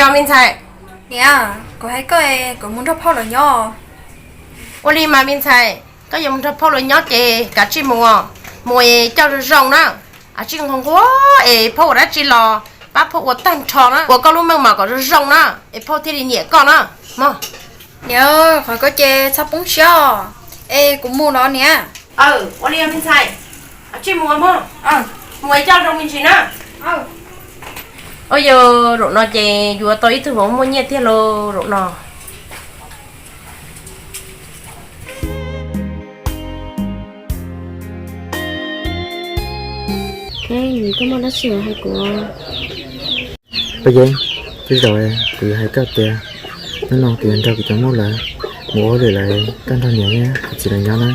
Me ntxhais, niam, kuv hais koj, kuv mus nrog phauj lawv nyob. Ua li mas me ntxhais, koj yuav mus nrog phauj lawv nyob ces kav tsij mus, mus es coj zoo zoo na. Kav tsij nquag nquag es phauj ua dab tsi los pab phauj ua tag nrho na, ua koj lub meej mom kom zoo zoo na, es phauj thiaj li nyiam koj na mog. Niam, qhov koj ces txhob poob siab os, es kuv mus los niam. Ua li me ntxhais, kav tsij mus mog, mus es coj zoo me ntsis na. Ua yog zaum no ces yuav tau ib tug vauv muaj nyiaj tiag lauj zaum no. Keeb, koj muaj dab tsi hais kuv? Paj Yeeb, tej zaum kuv yuav hais koj tias hnub no kuv yuav nrog kuv cov muam lawv mus ua hauj lwm lawm, koj nrog niam thiab kuv txiv lawv nyob na.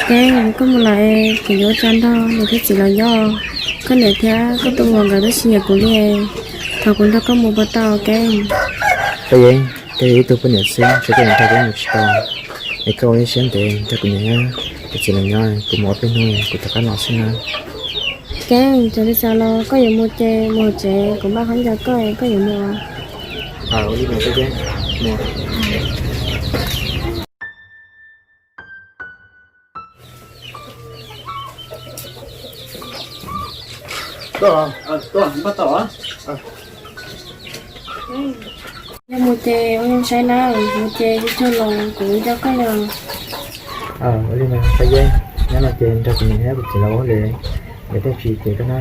Keeb, koj mus lawm, kuv yuav ua cas nrog niam thiab txiv lawv nyob? Koj niam thiab koj tus muam nkawd twb tsis nyiam kuv li. Thov kuv nrog koj mus puas tau Keeb? Paj Yeeb, koj yog ib tug poj niam xwb, ntshe koj yuav nrog kuv mus tsis tau. Es koj ua ib siab ntev nrog kuv niam thiab kuv txiv lawv nyob, kuv mus ob peb hnub kuv rov qab los xwb na. Keeb, txawm li cas los koj yuav mus ces mus tsev, kuv npaj khaub ncaws koj, koj yuav mus. Ua li mas Paj Yeeb, mus. Yog mus ces ua zoo saib na, mus ces tsis tshua los kuv nco koj li. Ua li mas Paj Yeeb, nyob no ces nrog kuv niam thiab kuv txiv lawv ua hauj lwm, nkawd thiaj tsis cem koj na.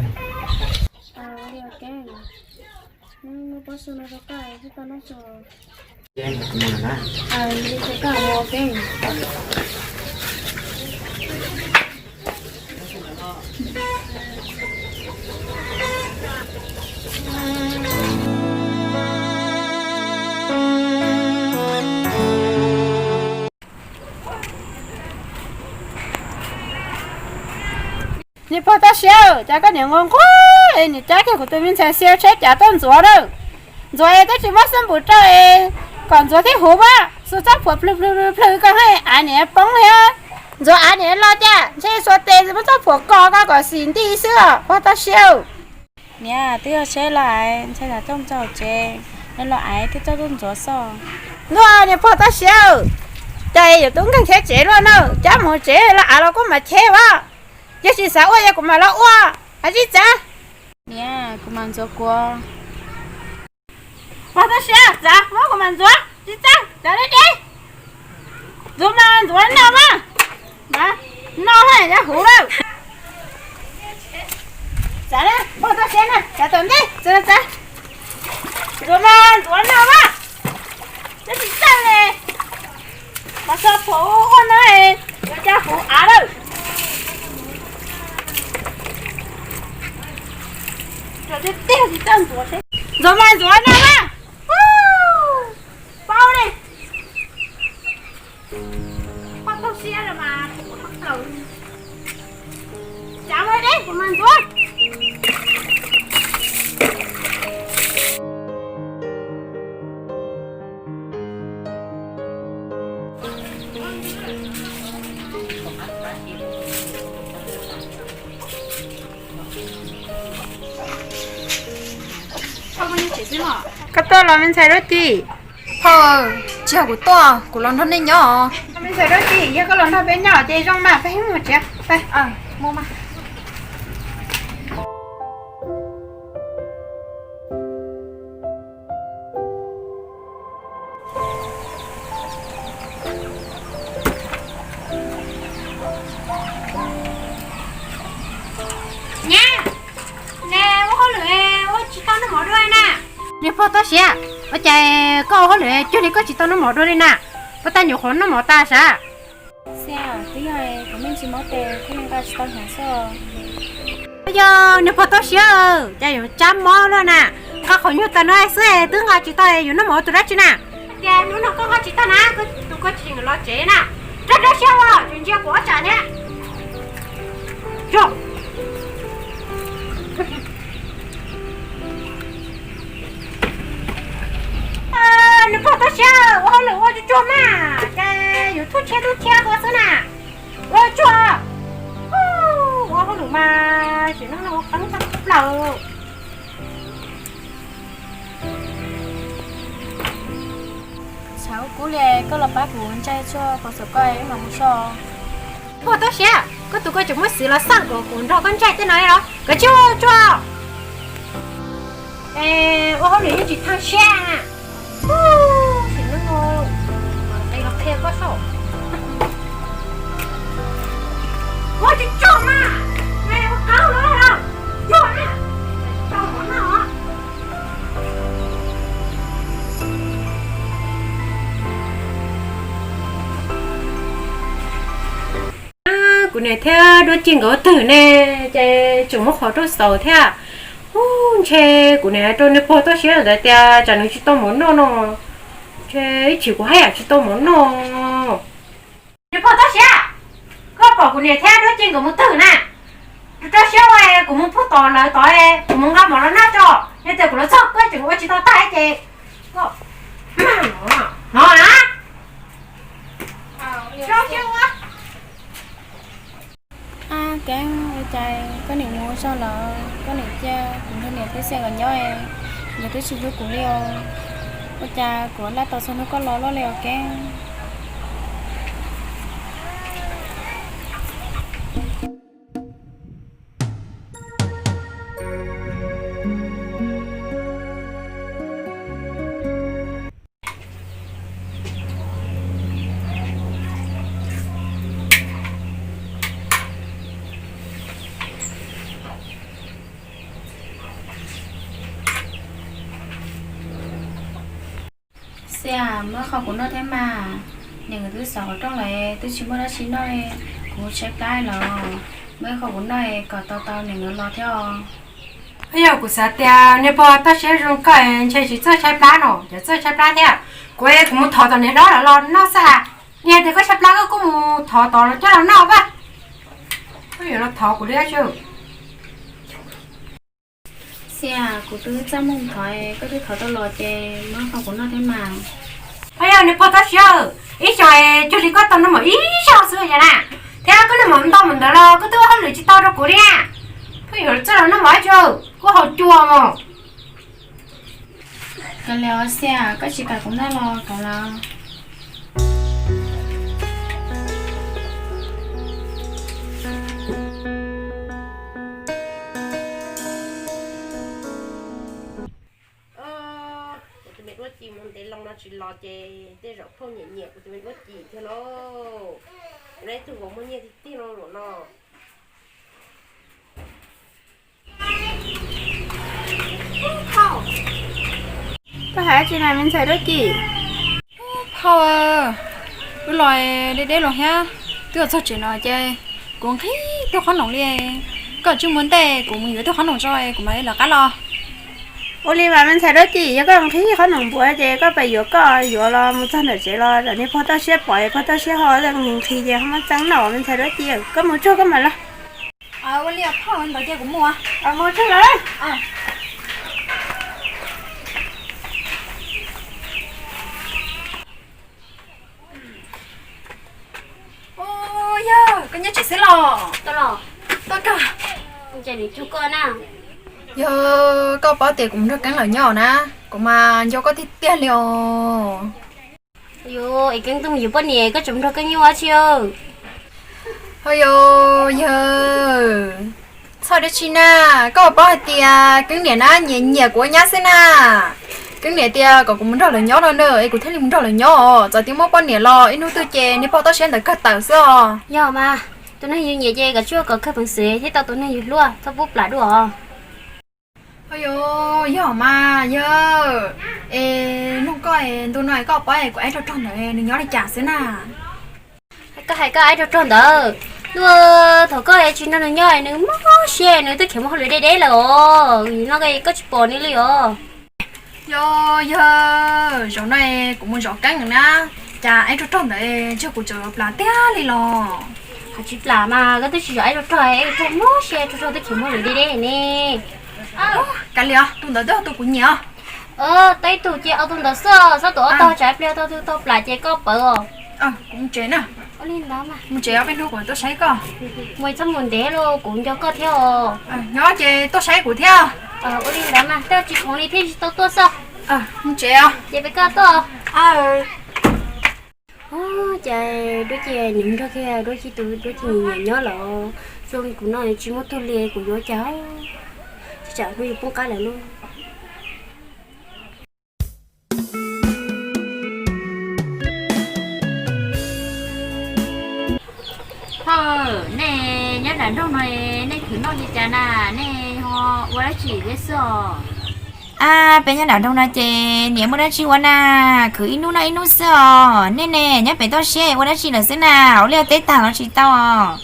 Niam pog Toj Siab, cas koj niam nquag nquag es niam cab kiag kuv tus me ntxhais Xiab tsheb cav tuaj ntxuav lawm. Ntxuav es twb tsis muab xub npum rau es kom ntxuav thiab huv, muab xub txob phuam plhws plhws plhws koj, hais av niam poob thiab. Ntxuav av niam los cas ntshe xuas tes muab txob phuam kos koj kom xim nti xwb os pog Toj Siab. Niam, twb yog tsheb los ntshai tsam coj mus txog hauv tsev, los av thiaj coj tuaj ntxuav xwb. Ntuj, niam pog Toj Siab, cas yuav tub nkeeg khiav tsev luaj na, cab mus tsev los av los kuj mam cheb as. Yog tsis xav ua yog kuv mam los ua, kav tsij txav. Niam, kuv mam ntxuav kuv. Pog Toj Siab, txav, muab kuv mam ntxuav, tsis txav, txav deb deb. Ntxuav mas ntxuav no mas, no haj yog huv lawm. Txav, pog Toj Siab na, txav tom ntej, txav, txav. Ntxuav mas ntxuav no mas, twb tsis txawj li. Mas txog phuam ua no, yuav cab huv av lawm. Ntxuav mas ntxuav no mas, paub li. Pog Toj Siab los mas, txav ua deb kuv mam ntxuav. Koj tuaj los me ntxhais Dab Ci? Phauj, tsis yog kuv tuaj, kuv los nrog nej nyob. Me ntxhais Dab Ci, yog koj los nrog peb nyob ces zoo mas, peb mus tsev. Nyab, ua hauj lwm ua tsis tau noj mov dua li na. Niam pog Toj Siab, ua cas koj ua hauj lwm cuag li koj tsis tau noj mov dua li na? Puas tas nyuam qhuav noj mov tas sav? Xia, twb yog kuv me ntsis mob tes thiaj li nqa tsis tau hnyav xwb. Yog niam pog Toj Siab, cas yuav tsab mob luaj na? Nqa qhov nyuag tas no xwb twb nqa tsis tau, yuav noj mov ua tus dab tsi na? Tias hnub no koj nqa tsis tau na, tus koj tsis los tsev na. Rau rau siab ua, tseem ntsia kuv ob tsam thiab. Niam pog Toj Siab, ua hauj lwm ua tsuag tsuag mas, ces yuav thub tshiab thub tshiab ua xwb na. Ua tsuag, ua hauj lwm mas tsis noj noj ua qeeb tag plaws. Kub li, koj los pab kuv ntsaig tsuag qhov xom koj wb mam mus so. Puag toj siab, koj tus koj tseem muab xwb los xaj kom kuv nrog koj ntsaig tej no los? Koj tsuag tsuag. Ua hauj lwm yeej tsis tag siab. Sim neej qi los qhia koj saib. Ua tsis tsaug mas, ua qauv los yog tsaug na, tsaug mov noj. Kuv niam thiab Duab Ci nkawd twg ne, ces tseem muab qhov rau xaus thiab. Ub, ntshe kuv niam rau niag pog toj siab ntawd tias tsam nws tsis tau mov noj no, ntshe ib chim kuv haj yam tsis tau mov noj. Niag pog toj siab, koj pom kuv niam thiab Duab Ci nkawd mus twg na? Rau rau siab ua kuv mus pub tod lawv tod, kuv mus nqa mov los noj tso. Yog tias kuv los txog koj tseem ua tsis tau tag ces koj hnov na. Rau siab ua. Ab Keeb, ua cas koj niam mus ua zog lawm, koj niam cia kuv nrog niam thiab Xia nkawd nyob, nkawd twb tsis hlub kuv li os. Ua cas kuv laj tos txog hnub koj los loj li os Keeb. Xia, muab qhov kuv noj thiab mas, niam nkawd twb xav qhov rooj lawm twb tsis muaj dab tsi noj li. Kuv tshaib plab lawm, muab qhov kuv noj kom tau tau niam nkawd los thiab os. Yog kuv xav tias niag pog toj siab zoo koj ntshe tsis txawj tshaib plab no, ces txawj tshaib plab thiab. Kuv, kuv mus thov tom niam hlob lawv los noj xwb. Yog tias koj tshaib plab koj kuj mus thov tod los coj los noj pab. Koj yuav los thov kuv li dab tsi? Xia, kuv twb txaj muag thov, koj twb thov tau los ces muab qhov kuv noj thiab mas. Yog niag pog toj siab, ib xyoos cuag li koj tau noj mov ib zaug xwb na, thiab koj noj mov ntau mus ntawd los koj twb ua hauj lwm tsis tau rau kuv li na. Koj yuav txawj los noj mov dab tsi, koj haus cua mos. Kav liam Xia, koj tsis kam kuv noj los kav liam. Kuv tus me Duab Ci mus ntev loo no tsis los ces tej zaum phooj nyiam nyiam kuv tus me Duab Ci thiab lauj. Kuv ib tug vauv muaj nyiaj tiag tiag lauj zaum no. Koj hais dab tsi na me ntxhais Duab Ci? Phauj, wb los deb deb los thiab, twb los txog tsev no ces kuv nqhis tug qhob noom li. Koj tsis mus ntej, kuv mus yuav tug qhob noom tso kuv mam li lawv qab los. Ua li mas me ntxhais Duab Ci, yog koj nqhis qhob noom npua ces koj pab yuav, koj yuav los mus txog ntawm tsev los niag pog toj siab pom, pog toj siab ho nqhis nqhis ces ho muab txeeb noj me ntxhais Duab Ci. Koj mus tsuag koj mam los. Ua li phauj, ntawd ces kuv mus. Mus tsuag los. Yog koj nyob tsev xwb los? Tau los. Koj, yog koj paub tias kuv mus nrog Keeb lawv nyob na, kuv mas nco koj tiag tiag li os. Yog es Keeb twb mus yuav poj niam, koj tseem mus nrog Keeb nyob ua dab tsi? Ho yog, yog txhob dab tsi na, koj paub hais tias Keeb niam na nyiam nyiam kuv ua nyab xwb na. Keeb niam tias kom kuv mus nrog lawv nyob no na, es kuv thiaj li mus nrog lawv nyob os. Txawm tias muaj poj niam los ib hnub twg ces niag pog toj siab ntawd kawg tawm xwb os. Yog mas, tus neeg yus nyiam ces kav tsij kom kawg peev xwm thiaj tau tus neeg yus hlub, txhob pub plam dua os. Ho yog, yog mas yog. Es nug koj, ntu no koj paub kuv ev rog rog ntawd nws nyob li cas xwb na? Koj hais koj ev rog rog ntawd, ntuj, thaum koj tsis nrog nws nyob nws mob siab, nws twb khiav mus hauj lwm deb deb lawm os, no koj tsis pom nws li os. Yog, yog, zaum no kuv mus zov Keeb na, cas ev rog rog ntawd ntshe kuv tseem zov plam tiag li los. Hais tsis plam mas koj twb tsis zov ev rog rog, ev rog rog mob siab, rog rog twb khiav mus hauj lwm deb deb ne. Kav liam, tus ntawd twb yog tus kuv nyiam os. Tau ib tug ces ua tus ntawd xwb, txhob tus ob tog, tsam pliag tau tus tau plam ces koj pawv os. Kuv mus tsev na. Mus tsev, peb hnub kuv tuaj saib koj. Mus txhob mus ntev lauj, kuv nco koj thiab os. Nyob ces tuaj saib kuv thiab. Ua li ntawd mas, tej tsis khoom li thiaj tsis tau tuaj xwb. Mus tsev os. Ces peb koj tuaj. Cas Duab Ci nws nrog kiag Duab Ci tus Duab Ci nyiam nyob lawm, zoo li kuv no tsis muaj tug li kuv yuav cas, tsis tsam hnub yuav poob qab lawm lauj. Phauj, nej nyob nram nroog no, nej khwv noj li cas na, nej ho ua dab tsi thiab xwb os? A, peb nyob nram nroog no ces niam muaj dab tsi ua na, khwv ib hnub noj ib hnub xwb os. Nej ne, nyob pem toj siab ua dab tsi lawm xwb na, ua liaj ua teb tag los tsis tau os?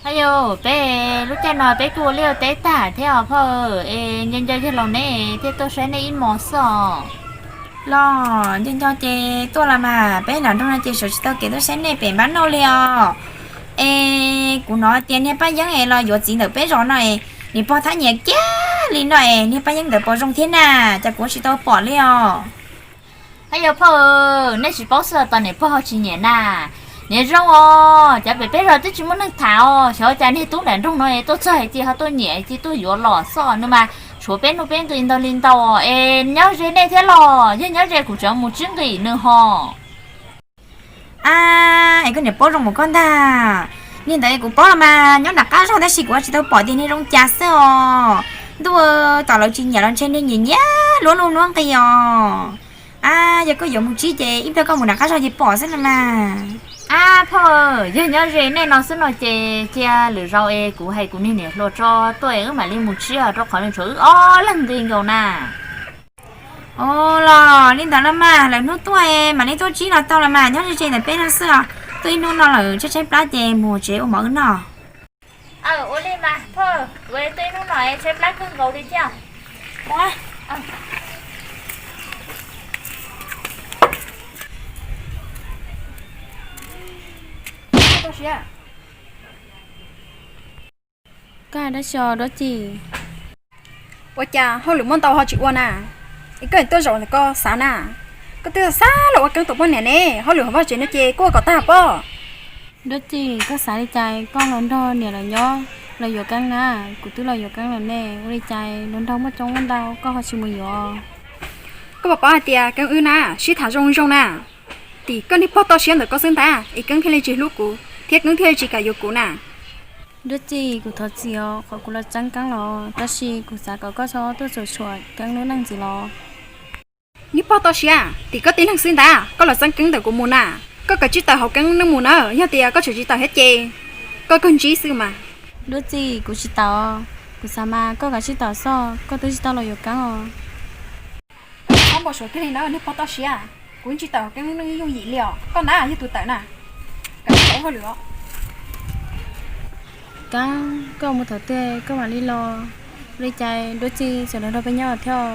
Ayu, peb lub caij no peb kuj ua liaj ua teb tag thiab os phauj, es nco nco yawg laus neb thiaj tuaj saib nej ib hmos xwb os. Los nco nco ces tuaj los mas, peb nram nroog no ces sawv tsis tau kev tuaj saib nej pem npab noj li os. Es kuv hnov tias niag Paj Yeeb es los yuav txiv ntawm peb zos no es, niam pog thab nyiam kiag li no es, niag Paj Yeeb ntawd puas zoo thiab na, cas kuv tsis tau pom li os. Ayu phauj, nej tsis paub xwb los tos niam pog tsis nyiam na. Niam zoo os, cov pem peb zos twb tsis muaj neeg tham os, xyov cas niag tub nram nroog no es tuaj txog hais tias ho tuaj nyiam hais tias tuaj yuav los xwb, nws mas tshuav peb nuj peb nqis ntau li ntau es nyob ze nej thiab los, yog nyob ze kuv tseem mus tsib nqis nws ho. A, es koj niam paub zoo mus koj ntag. Niag ntawd kuv paub los mas, nyob nram qab zog tab sis kuv tsis tau pom tias niag zoo cas xwb os. Ntuj, tom lawv tsis nyiam los ntshe niag nyiam nyiam luab nuj luab nqis os. A, yog koj yuav mus tsib ces ib pliag koj mus nram qab zog ces pom xwb no mas. A phauj, yog nyob ze nej no xwb no ces cia lwm zaus es kuv hais kuv niag niam hluas tso tuaj es wb mam li mus tsib os, rau qhov nws tshuav wb ob leeg nqis nkaus na. Ua los li ntawd los mas, lwm hnub tuaj es mam li tuaj tsib los tau los mas, nyob ze ze ntawm peb no xwb os. Tuaj ib hnub no lawm tshaib tshaib plab ces mus tsev ua mov wb noj. Ua li mas phauj, kuv tuaj ib hnub no es tshaib plab kawg nkaus li thiab. Koj hais dab tsi os Duab Ci? Ua cas hauj lwm muaj ntau ho tsis ua na? Es koj tuaj zaum ntawm koj xav na, koj twb xav los ua Keeb tus poj niam ne, hauj lwm hauv vaj tsev no ces kuj ua kom tag pob. Duab Ci, koj xav li cas koj los nrog niam lawv nyob los yuav Keeb na? Kuv twb los yuav Keeb lawm ne, ua li cas los nrog muaj coob muaj ntau koj ho tsis mus yuav? Koj puas paub hais tias Keeb wb na sib tham zoo zoo na, tim koj niag pog toj siab ntawm koj xwb ntag es Keeb thiaj li tsis hlub kuv thiab Keeb thiaj li tsis kam yuav kuv na. Duab Ci, kuv thov txim os, qhov kuv los txeeb Keeb los, tab sis kuv xav kom koj txhob tuaj txuam tshuam Keeb lub neej ntxiv los. Niag pog toj siab, tim koj tib neeg xwb ntag koj los txeeb Keeb ntawm kuv mus na. Koj kav tsij tawm hauv Keeb lub neej mus na, yog tias koj tseem tsis tawm thiab ces koj kawg ntsib xwb mas. Duab Ci, kuv tsis tawm os, kuv xav mas koj kav tsij tawm xwb, koj twb tsis tau los yuav Keeb os. Ob npau suav kiag li na niag pog toj siab, kuv tsis tawm hauv Keeb lub neej yooj yim li os, koj na yog tus tawm na. Kav tsij ua hauj lwm os. Keeb, koj mus thaum twg koj mam li los, ua li cas Duab Ci tseem los nrog peb nyob thiab?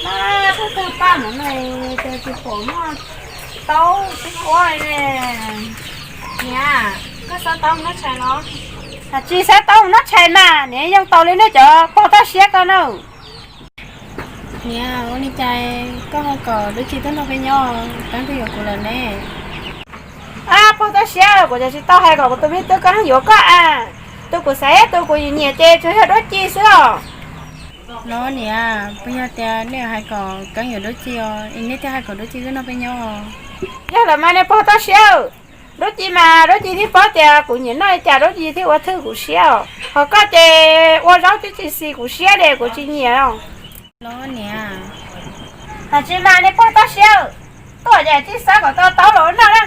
Pab, pab pab no ces tsis pom muaj taub twb ua ne. Niam, koj xav tau noj tshais los? Hais tsis xav tau noj tshais mas niam, yoo tau li nej cov pog toj siab ko na. Niam, ua li cas koj ho kom Duab Ci tuaj nrog peb nyob, Keeb twb yuav kuv lawm ne? Ab, pog toj siab, kuv cas tsis tau hais kom kuv tus me tub Keeb yuav koj a. Tus kuv xav thiab tus kuv nyiam ces tsuas yog Duab Ci xwb os. No niam, puas yog tias nej hais kom Keeb yuav Duab Ci os, es nej thiaj hais kom Duab Ci tuaj nrog peb nyob? Yog lawm mas nej pog toj siab, Duab Ci mas Duab Ci thiaj paub tias kuv nyiam noj li cas Duab Ci thiaj ua thwj kuv siab os. Ho koj ces ua zaub twb tsis xis kuv siab li, kuv tsis nyiam os. Los niam. Hais tsis mas nej pog toj siab, tuaj ces tsis xav kom tau taub los noj na.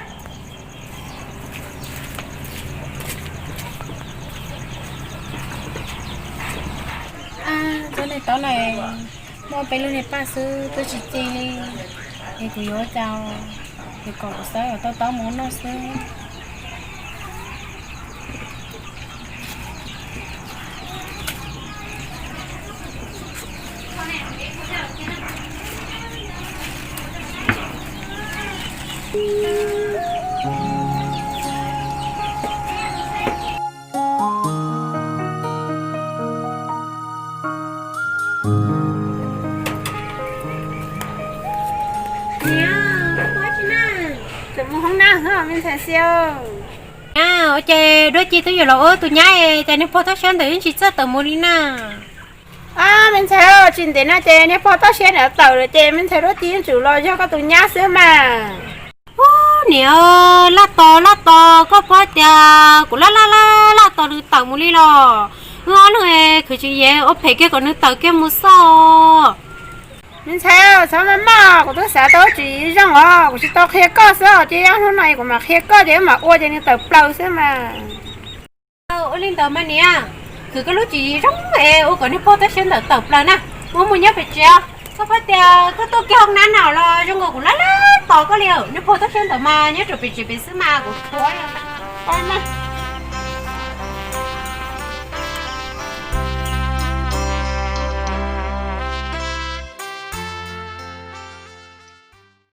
Ab, tsob niag taub no muaj peb lub niag paj xwb twb tsis ci li, es kuv yuav ua cas, yuav kom kuv xav kom tau taub mus ua noj xwb. Niam, koj mus hoob nab hov me ntxhais Xia. Ces Duab Ci twb yuav los ua tus nyab, ces niag pog toj siab ntawm yeej tsis txawj tawm mus li na. Me ntxhais, tsis ntev no ces niag pog toj siab ntawd tawm lawm ces me ntxhais Duab Ci yeej tsum los yog koj tus nyab xwb mas. Ub, niam, laj tos laj tos koj paub tias kuv laj laj laj laj tos nws tawm mus li los. Wb ob leeg khwv tsis yev ua phem kiag kom nws tawm kiag mus xwb. Me ntxhais, txhob maj maj, kuv twb xav tau lub tswv yim zoo os, kuv tsis tau qhia koj xwb os, ces hnub no kuv mam qhia koj ces wb mam ua ces nws tawm plaws xwb mas. Ua li ntawd mas niam, khwv koj lub tswv yim zoo es ua kom niag pog toj siab ntawd tawm plaws na. Mus mus nyob pem tsev os, koj paub tias koj tuaj kiag hoob nab no los zoo nkaus kuv laj laj tos koj li. Niag pog toj siab ntawd mas nyob rau pem tsev pem xwb mas kuv thuam na.